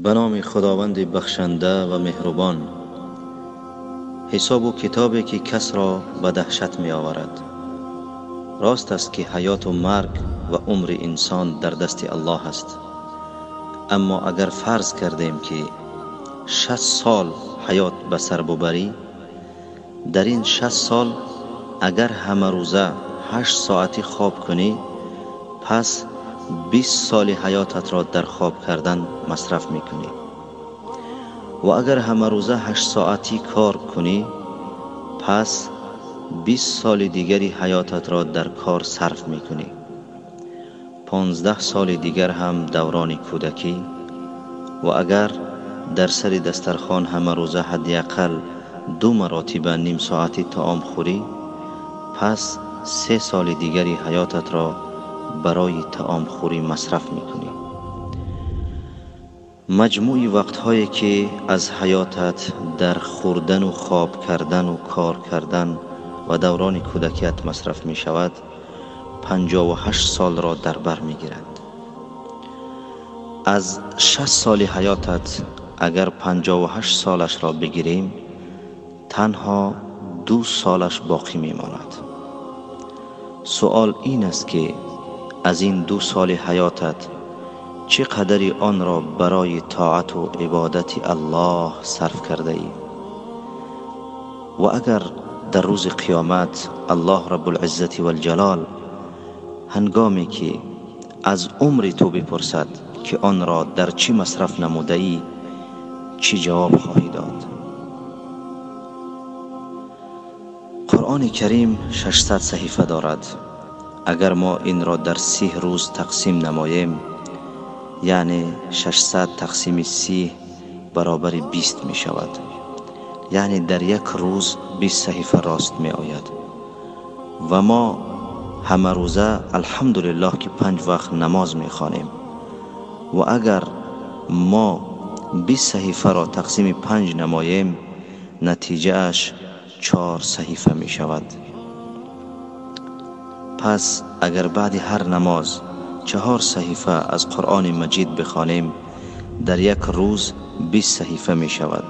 Ба номи Худованди бахшанда ва меҳрубон. Ҳисобу китобе ки касро ба даҳшат меоварад. Рост аст ки ҳаёту марг ва умри инсон дар дасти Аллоҳ аст. Аммо агар фарз кардем ки 60 сол ҳаёт ба сар бубарӣ, дар ин 60 сол агар ҳамарӯза 8 соатӣ хоб кунӣ, пас 20 соли ҳаётатро дар хоб кардан масраф мекунӣ. Ва агар ҳамарӯза 8 соатӣ кор кунӣ, пас 20 соли дигари ҳаётатро дар кор сарф мекунӣ. 15 соли дигар ҳам даврони кӯдакӣ. Ва агар дар сари дастархон ҳамарӯза ҳадди ақал 2 маротиба ним соатӣ таом хӯрӣ, пас 3 соли дигари ҳаётатро барои таомхӯрӣ масраф мекунӣ. Маҷмӯи вақтҳое ки аз ҳаётат дар хӯрдану хоб кардану кор кардан ва даврони кӯдакият масраф мешавад, 58 солро дар бар мегирад. Аз 60 соли ҳаётат агар 58 солашро бигирем, танҳо 2 солаш боқӣ мемонад. Суол ин аст ки аз ин 2 соли ҳаётат чӣ қадари онро барои тоату ибодати Аллоҳ сарф кардаӣ? Ва агар дар рӯзи қиёмат Аллоҳ Раббулиззати валҷалол ҳангоме ки аз умри ту бипурсад ки онро дар чӣ масраф намудаӣ, чӣ ҷавоб хоҳӣ дод? Қуръони Карим 600 саҳифа дорад. Агар мо инро дар 30 рӯз тақсим намоем, яъне 600 тақсими 30 баробари 20 мешавад. Яъне дар як рӯз 20 саҳифа рост меояд. Ва мо ҳамарӯза алҳамдулиллоҳ ки 5 вақт намоз мехонем. Ва агар мо 20 саҳифаро тақсими 5 намоем, натиҷааш 4 саҳифа мешавад. Пас агар баъди ҳар намоз 4 саҳифа аз Қуръони Маҷид бихонем, дар як рӯз 20 саҳифа мешавад.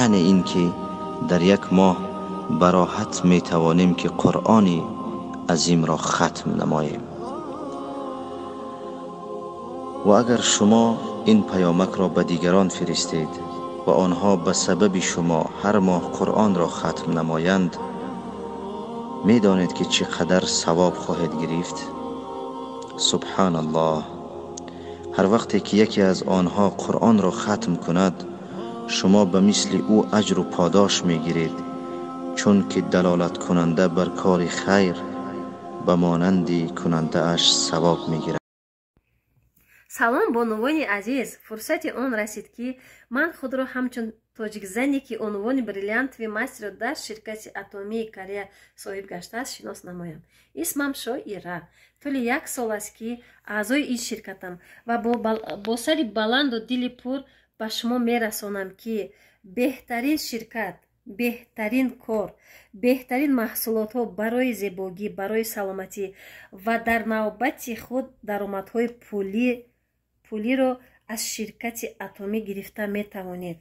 Яъне ин ки дар як моҳ бароҳат метавонем ки Қуръони азимро хатм намоем. Ва агар шумо ин паёмакро ба дигарон фиристед ва онҳо ба сабаби шумо ҳар моҳ Қуръонро хатм намоянд, медонед ки чӣ қадар савоб хоҳед гирифт? Субҳаналлоҳ! Ҳар вақте ки яке аз онҳо Қуръонро хатм кунад, шумо ба мисли ӯ аҷру подош мегиред, чун ки далолаткунанда бар кори хайр ба монанди кунандааш савоб мегирад. Салом, бонувони азиз! Фурсати он расид, ки ман худро ҳамчун тоҷикзане, ки унвони бриллиантовый мастерро дар ширкати Атомии Корея соҳиб гаштааст, шинос намоям. Исмам Шоира. Тӯли як сол аст, ки аъзои ин ширкатам ва бо сари баланду дили пур ба шумо мерасонам, ки беҳтарин ширкат, беҳтарин кор, беҳтарин маҳсулотҳо барои зебогӣ, барои саломатӣ ва дар навбати худ даромадҳои пулиро аз ширкати Атомӣ гирифта метавонед.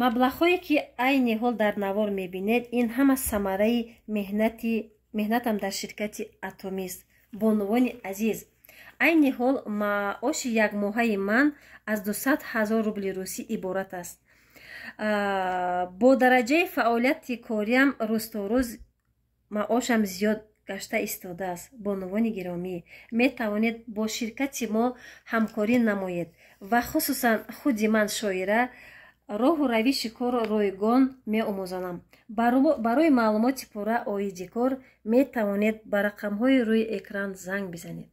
Маблағҳое, ки айни ҳол дар навор мебинед, ин ҳама самараи меҳнатам дар ширкати Атомист. Бонувони азиз, айни ҳол маоши якмоҳаи ман аз 200 000 рубли русӣ иборат аст. Бо дараҷаи фаъолияти кориам рӯз то рӯз маошам зиёд гашта истодааст. Бонувони гиромӣ, метавонед бо ширкати мо ҳамкорӣ намоед ва хусусан худи ман Шоира роҳу равиши корро ройгон меомӯзонам. Барои маълумоти пурра оиди кор метавонед ба рақамҳои рӯи экран занг бизанед.